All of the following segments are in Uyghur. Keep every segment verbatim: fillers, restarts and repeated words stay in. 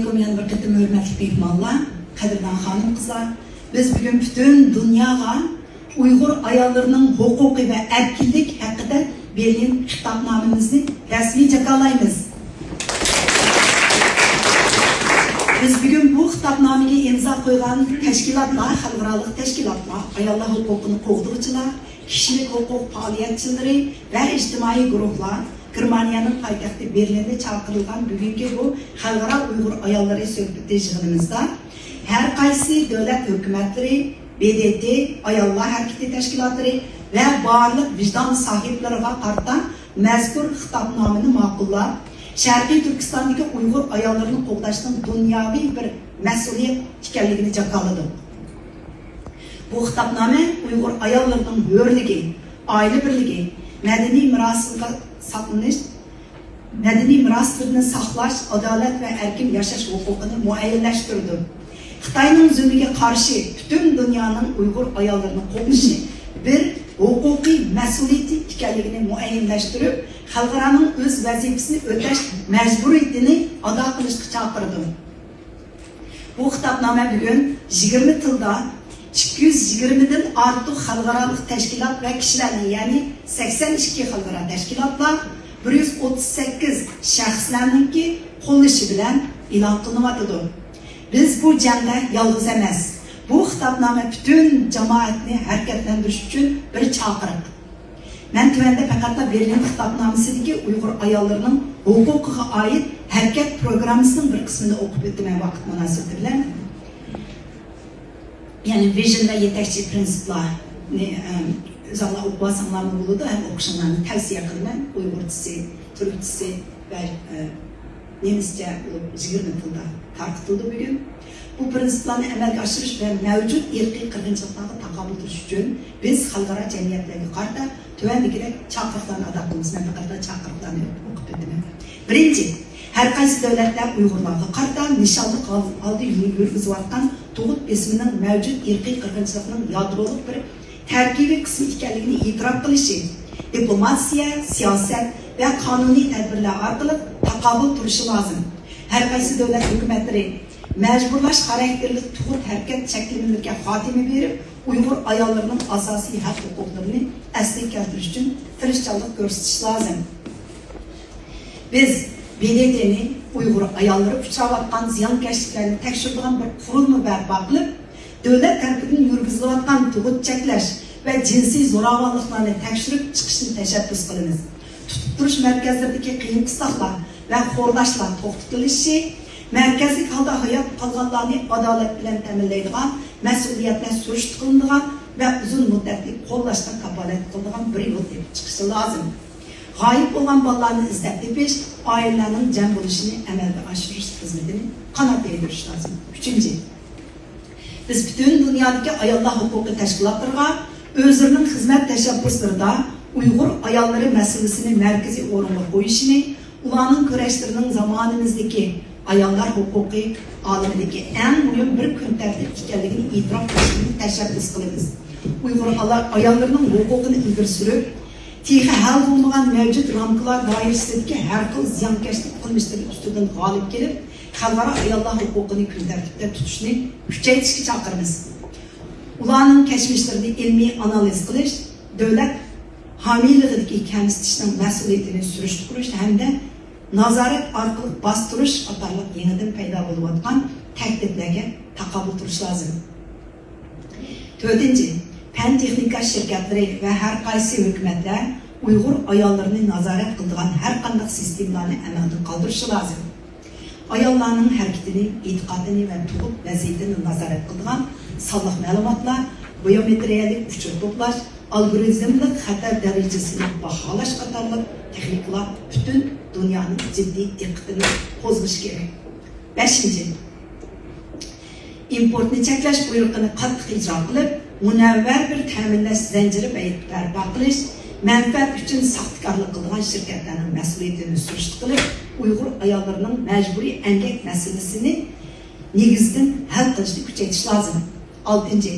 ئەلەيكۇم يەنە بىر قېتىم ھۆرمەتلىك مېھمانلار، قەدىردان خانىم-قىزلار. بىز بۈگۈن پۈتۈن دۇنياغا ئۇيغۇر ئاياللىرىنىڭ ھوقۇقى ۋە ئەركىنلىك ھەققىدە بېرلىن خىتابنامىمىزنى رەسمىي جاكارلايمىز. بىز بۈگۈن بۇ خىتابنامىگە ئىمزا قويغان تەشكىلاتلار، خەلقئارالىق تەشكىلاتلار، ئاياللار ھوقۇقىنى قوغدىغۇچىلار، كىشىلىك ھوقۇق پائالىيەتچىلىرى ۋە ئىجتىمائىي گۇرۇھلار گېرمانىيەنىڭ پايتەختى بېرلىندا چاقىرىلغان بۈگۈنكى بۇ خەلقئارا ئۇيغۇر ئاياللىرى سۆھبىتى يىغىنىمىزدا ھەر قايسى دۆلەت ھۆكۈمەتلىرى، ب د ت، ئاياللار ھەرىكىتى تەشكىلاتلىرى ۋە بارلىق ۋىجدان ساھىبلىرىغا قارىتا مەزكۇر خىتابنامىنى ماقۇللاپ، شەرقىي تۈركىستاندىكى ئۇيغۇر ئاياللىرىنى قوغداشنىڭ دۇنياۋى بىر مەسئۇلىيەت ئىكەنلىكىنى جاكارلىدۇق. بۇ خىتابنامە ئۇيغۇر ئاياللىرىنىڭ ھۆرلۈكى، ئائىلە بىرلىكى، مەدەنىي مىراسىغا ساقلىنىش، مەدەنىي مىراسلىرىنى ساقلاش، ئادالەت ۋە ئەركىن ياشاش ھوقۇقىنى مۇئەييەنلەشتۈرىدۇ. خىتاينىڭ زۇلمىگە قارشى پۈتۈن دۇنيانىڭ ئۇيغۇر ئاياللىرىنى قوغدىشى بىر ھوقۇقىي مەسئۇلىيىتى ئىكەنلىكىنى مۇئەييەنلەشتۈرۈپ، خەلقئارانىڭ ئۆز ۋەزىپىسىنى ئۆتەش مەجبۇرىيىتىنى ئادا قىلىشقا چاقىرىدۇ. بۇ خىتابنامە بۈگۈن يىگىرمە تىلدا ئىككى يۈز يىگىرمىدىن ئارتۇق خەلقئارالىق تەشكىلات ۋە كىشىلەرنىڭ، يەنى سەكسەن ئىككى خەلقئارا تەشكىلاتلار، بىر يۈز ئوتتۇز سەككىز شەخسلەرنىڭكى قوللىشى بىلەن ئېلان قىلىنىۋاتىدۇ. بىز بۇ جەڭدە يالغۇز ئەمەس. بۇ خىتابنامە پۈتۈن جامائەتنى ھەرىكەتلەندۈرۈش ئۈچۈن بىر چاقىرىق. مەن تۆۋەندە پەقەتلا بېرلىن خىتابنامىسىدىكى ئۇيغۇر ئاياللىرىنىڭ ھوقۇقىغا ئائىت ھەرىكەت پروگراممىسىنىڭ بىر قىسمىنى ئوقۇپ ئۆتىمەن ۋاقىت مۇناسىۋىتى بىلەن. يەنى ۋىژن ۋە يېتەكچى پىرىنسىپلارنى، ئەم، ئۆزۈڭلار ئوقۇۋالساڭلارمۇ بولىدۇ، ھەم ئوقۇشۇڭلارنى تەۋسىيە قىلىمەن. ئۇيغۇرچىسى، تۈركچىسى ۋە، ئە، نېمىسچە بولۇپ يىگىرمە تىلدا تارقىتىلدى بۈگۈن. بۇ پىرىنسىپلارنى ئەمەلگە ئاشۇرۇش ۋە مەۋجۇت ئىرقىي قىرغىنچىلىقلارغا تاقابىل تۇرۇش ئۈچۈن بىز خەلقئارا جەمئىيەتلەرگە قارىتا تۆۋەندىكىدەك چاقىرىقلارنى ئادا قىلىمىز. مەن پەقەتلا چاقىرىقلارنى ئوقۇپ ئۆتىمەن. بىرىنچى، ھەر قايسى دۆلەتلەر ئۇيغۇرلارغا قارىتا نىشانلىق ھال-، ھالدا يۈرگۈزۈۋاتقان تۇغۇت بېسىمىنىڭ مەۋجۇت ئىرقىي قىرغىنچىلىقنىڭ يادرولۇق بىر تەركىبىي قىسمى ئىكەنلىكىنى ئېتىراپ قىلىشى، دىپلوماتىيە، سىياسەت ۋە قانۇنىي تەدبىرلەر ئارقىلىق تاقابىل تۇرۇشى لازىم. ھەر قايسى دۆلەت ھۆكۈمەتلىرى مەجبۇرلاش خاراكتېرلىك تۇغۇت ھەرىكەت چەكلىمىلىرىگە خاتىمە بېرىپ، ئۇيغۇر ئاياللىرىنىڭ ئاساسىي ھەق ھوقۇقلىرىنى ئەسلىگە كەلتۈرۈش ئۈچۈن تىرىشچانلىق كۆرسىتىشى لازىم. بىز ب د ت نى ئۇيغۇر ئاياللىرى ئۇچراۋاتقان زىيانكەشلىكلەرنى تەكشۈرىدىغان بىر قۇرۇلما بەرپا قىلىپ، دۆلەت تەرىپىدىن يۈرگۈزۈلۈۋاتقان تۇغۇت چەكلەش ۋە جىنسىي زوراۋانلىقلارنى تەكشۈرۈپ چىقىشنى تەشەببۇس قىلىمىز. تۇتۇپ تۇرۇش مەركەزلىرىدىكى قىيىن قىستاقلار ۋە خورلاشلار توختىتىلىشى، مەركەزلىك ھالدا ھايات قالغانلارنى ئادالەت بىلەن تەمىنلەيدىغان، مەسئۇلىيەتلەر سۈرۈشتە قىلىنىدىغان ۋە ئۇزۇن مۇددەتلىك قوللاشقا كاپالەتلىك قىلىدىغان بىر يول تېپىپ چىقىشى لازىم. غايىب بولغان بالىلارنى ئىزدەپ تېپىش، ئائىلىلەرنىڭ جەم بولۇشىنى ئەمەلگە ئاشۇرۇش خىزمىتىنى قانات يايدۇرۇش لازىم. ئۈچىنچى، بىز پۈتۈن دۇنيادىكى ئاياللار ھوقۇقى تەشكىلاتلىرىغا ئۆزلىرىنىڭ خىزمەت تەشەببۇسلىرىدا ئۇيغۇر ئاياللىرى مەسىلىسىنى مەركىزىي ئورۇنغا قويۇشىنى، ئۇلارنىڭ كۈرەشلىرىنىڭ زامانىمىزدىكى ئاياللار ھوقۇقى ئالىمىدىكى ئەڭ مۇھىم بىر كۈن تەرتىپ ئىكەنلىكىنى ئېتىراپ قىلىشىنى تەشەببۇس قىلىمىز. ئۇيغۇر ئالا-، ئاياللىرىنىڭ ھوقۇقىنى ئىلگىرى سۈرۈپ، تېخى ھەل بولمىغان مەۋجۇت رامكىلار دائىرىسىدىكى ھەر خىل زىيانكەشلىك قىلمىشلىرى ئۈستىدىن غالىب كېلىپ، خەلقئارا ئاياللار ھوقۇقىنى كۈن تەرتىپتە تۇتۇشنى كۈچەيتىشكە چاقىرىمىز. ئۇلارنىڭ كەچمىشلىرىنى ئىلمىي ئانالىز قىلىش، دۆلەت ھامىيلىقىدىكى كەمسىتىشنىڭ مەسئۇلىيىتىنى سۈرۈشتە قويۇش ھەمدە نازارەت ئارقىلىق باستۇرۇش قاتارلىق يېڭىدىن پەيدا بولۇۋاتقان تەھدىتلەرگە تاقابىل تۇرۇش لازىم. تۆتىنچى، پەن تېخنىكا شىركەتلىرى ۋە ھەر قايسى ھۆكۈمەتلەر ئۇيغۇر ئاياللىرىنى نازارەت قىلىدىغان ھەر قانداق سىستېمىلارنى ئەمەلدىن قالدۇرۇشى لازىم. ئاياللارنىڭ ھەرىكىتىنى، ئېتىقادىنى ۋە تۇغۇت ۋەزىيىتىنى نازارەت قىلىدىغان سانلىق مەلۇماتلار، بىيومېتىرىيەلىك ئۇچۇر توپلاش، ئالگورىزملىق خەتەر دەرىجىسىنى باھالاش قاتارلىق تېخنىكىلار پۈتۈن دۇنيانىڭ جىددىي دىققىتىنى قوزغىشى كېرەك. بەشىنچى، ئىمپورتنى چەكلەش بۇيرۇقىنى قاتتىق ئىجرا قىلىپ، مۇنەۋۋەر بىر تەمىنلەش زەنجىرى بەرپا قىلىش، مەنپەئەت ئۈچۈن ساختىكارلىق قىلىدىغان شىركەتلەرنىڭ مەسئۇلىيىتىنى سۈرۈشتە قىلىپ، ئۇيغۇر ئاياللىرىنىڭ مەجبۇرىي ئەمگەك مەسىلىسىنى نېگىزدىن ھەل قىلىشنى كۈچەيتىش لازىم. ئالتىنچى،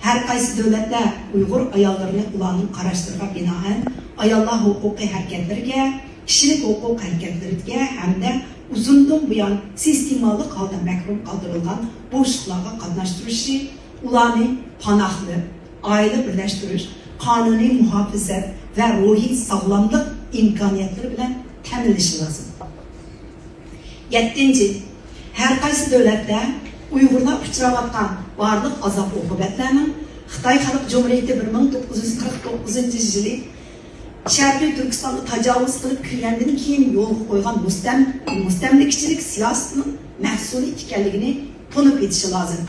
ھەر قايسى دۆلەتلەر ئۇيغۇر ئاياللىرىنى ئۇلارنىڭ قاراشلىرىغا بىنائەن ئاياللار ھوقۇقى ھەرىكەتلىرىگە، كىشىلىك ھوقۇق ھەرىكەتلىرىگە ھەمدە ئۇزۇندىن بۇيان سىستېمالىق ھالدا مەھرۇم قالدۇرۇلغان بوشلۇقلارغا قاتناشتۇرۇشى، ئۇلارنى پاناھلىق، ئائىلە بىرلەشتۈرۈش، قانۇنىي مۇھاپىزەت ۋە روھىي ساغلاملىق ئىمكانىيەتلىرى بىلەن تەمىنلىشى لازىم. يەتتىنچى، ھەر قايسى دۆلەتتە ئۇيغۇرلار ئۇچراۋاتقان بارلىق ئازاب-ئوقۇبەتلەرنىڭ خىتاي خەلق جۇمھۇرىيىتى بىر مىڭ توققۇز يۈز قىرىق توققۇزىنچى يىلى شەرقىي تۈركىستانغا تاجاۋۇز قىلىپ كىرگەندىن كېيىن يولغا قويغان مۇستەم-، مۇستەملىكىچىلىك سىياسىتىنىڭ مەھسۇلى ئىكەنلىكىنى تونۇپ يېتىشى لازىم.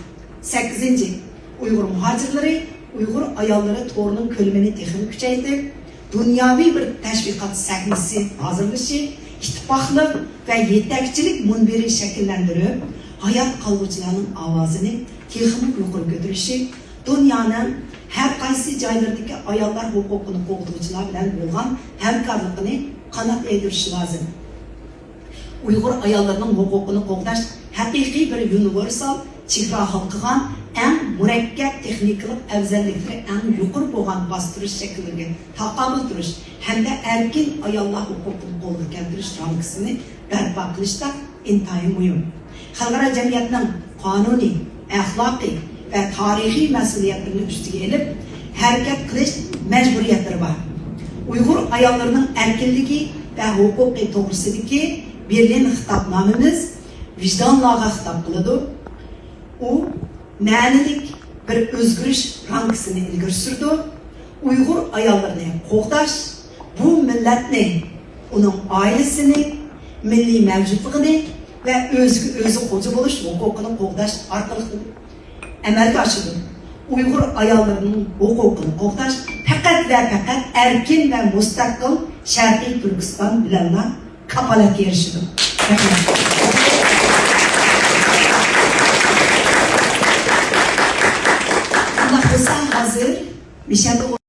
سەككىزىنچى، ئۇيغۇر مۇھاجىرلىرى، ئۇيغۇر ئاياللىرى تورىنىڭ كۆلىمىنى تېخىمۇ كۈچەيتىپ، دۇنياۋى بىر تەشۋىقات سەھنىسى ھازىرلىشى، ئىتتىپاقلىق ۋە يېتەكچىلىك مۇنبىرى شەكىللەندۈرۈپ، ھايات قالغۇچىلارنىڭ ئاۋازىنى تېخىمۇ يۇقىرى كۆتۈرۈشى، دۇنيانىڭ ھەر قايسى جايلىرىدىكى ئاياللار ھوقۇقىنى قوغدىغۇچىلار بىلەن بولغان ھەمكارلىقىنى قانات يايدۇرۇشى لازىم. ئۇيغۇر ئاياللىرىنىڭ ھوقۇقىنى قوغداش ھەقىقىي بىر يۇنىۋېرسال، چېگرا ھالقىغان، ئەڭ مۇرەككەپ تېخنىكىلىق ئەۋزەللىكلىرى ئەڭ يۇقىرى بولغان باستۇرۇش شەكىللىرىگە تاقابىل تۇرۇش ھەمدە ئەركىن ئاياللار ھوقۇقىنى قولغا كەلتۈرۈش رامكىسىنى بەرپا قىلىشتا ئىنتايىن مۇھىم. خەلقئارا جەمئىيەتنىڭ قانۇنىي، ئەخلاقىي ۋە تارىخىي مەسئۇلىيەتلىرىنى ئۈستىگە ئېلىپ، ھەرىكەت قىلىش مەجبۇرىيەتلىرى بار. ئۇيغۇر ئاياللىرىنىڭ ئەركىنلىكى ۋە ھوقۇقى توغرىسىدىكى بېرلىن خىتابنامىمىز ۋىجدانلارغا خىتاب قىلىدۇ. ئۇ مەنىلىك بىر ئۆزگىرىش رامكىسىنى ئىلگىرى سۈرىدۇ. ئۇيغۇر ئاياللىرىنى قوغداش، بۇ مىللەتنى، ئۇنىڭ ئائىلىسىنى، مىللىي مەۋجۇتلۇقىنى ۋە ئۆزىگە ئۆزى خوجا بولۇش ھوقۇقىنى قوغداش ئارقىلىق ئەمەلگە ئاشىدۇ. ئۇيغۇر ئاياللىرىنىڭ ھوقۇقىنى قوغداش پەقەت ۋە پەقەت ئەركىن ۋە مۇستەقىل شەرقىي تۈركىستان بىلەنلا كاپالەتكە ئېرىشىدۇ. رەھمەت. شۇنداق بولسا، ھازىر مىشەل